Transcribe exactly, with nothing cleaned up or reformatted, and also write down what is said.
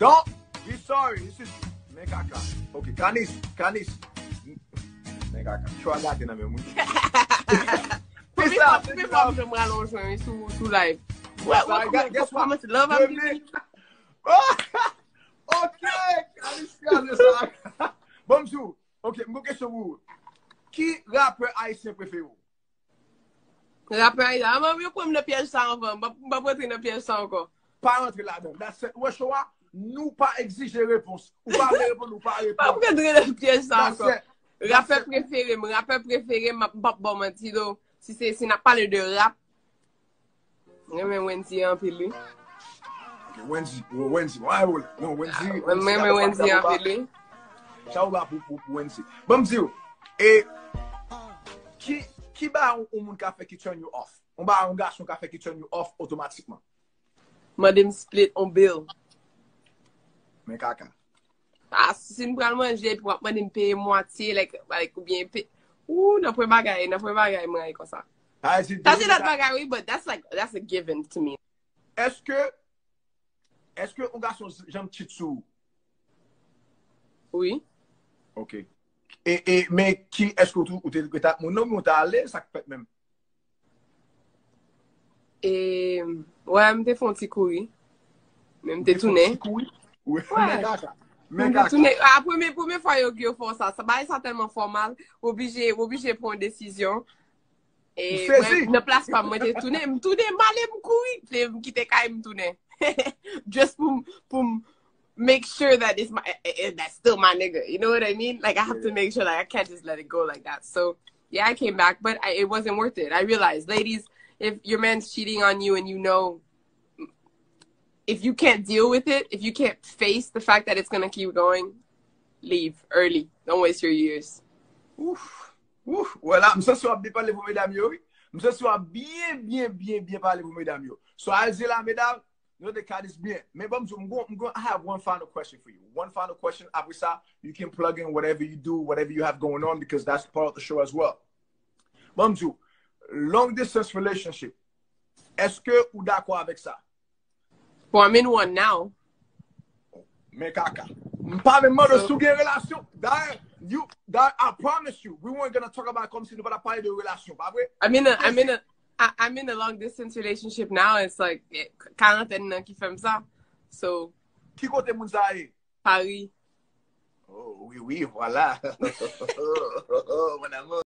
Don't be sorry. This is men kaka. Ok, Kanis, Kanis. Men kaka. Chwa gate nan men moun. Premye fwa, premye fwa m jwenn ralonjwen sou, sou live. What, what, what, what much love I'm giving? Ok, Kanis kraze sa. Bon, m di w. Ok, m gon kesyon pou ou. Ki rapè ayisyen prefere w? Rapè ayisyen. Ah, manmi, yo pran m nan pyèj sa anvan. M p ap, m p ap rantre nan pyèj sa ankò. Pa rantre ladan. That's it. Wè show a, nou pa egzije repons. Ou pa vle reponn, ou pa reponn. Pa rantre nan pyèj sa ankò. Rapè prefere m, rapè prefere m, m p ap ba w manti, though. Si se, si n ap pale de rap, mwen renmen Wendyy anpil, wi. Ok, Wendyy, Wendyy, mwen, non, Wendyy, Mwen renmen Wendyy anpil, wi. Chawo ba pou, pou, pou Wendyy. Bon, m di w, e ki, ki ba yon, yon moun ka fè ki turn you off? Yon ba yon gason ka fè ki turn you off otomatikman? Mande m split on bill. Men kaka. Ah, si n pral manje, epi w ap mande m peye mwatye, like, like, oubyen pe... Ooh, nan pwen bagay, nan pwen bagay, mwen rayi konsa. Sa se Sa se lòt bagay, wi, but that's like, that's a given to me. Èske, èske yon gason janm cheat sou ou? Wi. Ok. E, e, men ki, èske ou tou, ou te rete ak moun nan, ou te ale, sa k fèt menm? E, wè, m te fè yon ti kouri. Men m te tounen. Wi, men kaka. Men kaka. Tounen. A, premye, premye fwa yo, yo fè sa. Sa, bagay sa tèlman fòmal. Ou oblije, ou oblije pran yon desizyon. E mwen, nan plas pa m, mwen te tounen. M tounen, m ale, m kouri. M kite kay, m tounen. Just pou, pou m make sure that it's my, eh, eh, that's still my nigga. You know what I mean? Like, I have to make sure, like, I can't just let it go like that. So, yeah, I came back, but I, it wasn't worth it. I realized, ladies, if your man's cheating on you and you know, if you can't deal with it, if you can't face the fact that it's gonna keep going, leave early. Don't waste your years. Ouf, ouf, wala, m santi w ap byen pale pou medam yo, wi. M santi w ap byen, byen, byen, byen pale pou medam yo. So, al di la, medam, nou te ka di byen. Men bon, m di, m gon, m gon, I have one final question for you. One final question. Apre sa, you can plug in whatever you do, whatever you have going on, because that's part of the show as well. Bon, m di, long distance relationship. Èske ou dakò avèk sa? Well, I'm in one now. Men kaka. M pa menm mande si w gen relasyon. Dayè, you, dayè, I promise you, we weren't gonna talk about kòmsi nou pa ta pale de relasyon, pa vre? I'm in a, I'm in a, I, I'm in a long distance relationship now. It's like, eh, karantèn nan ki fè m sa. So, Ki kote moun sa ye? Paris. Oh, wi, wi, vwala. Mon amour.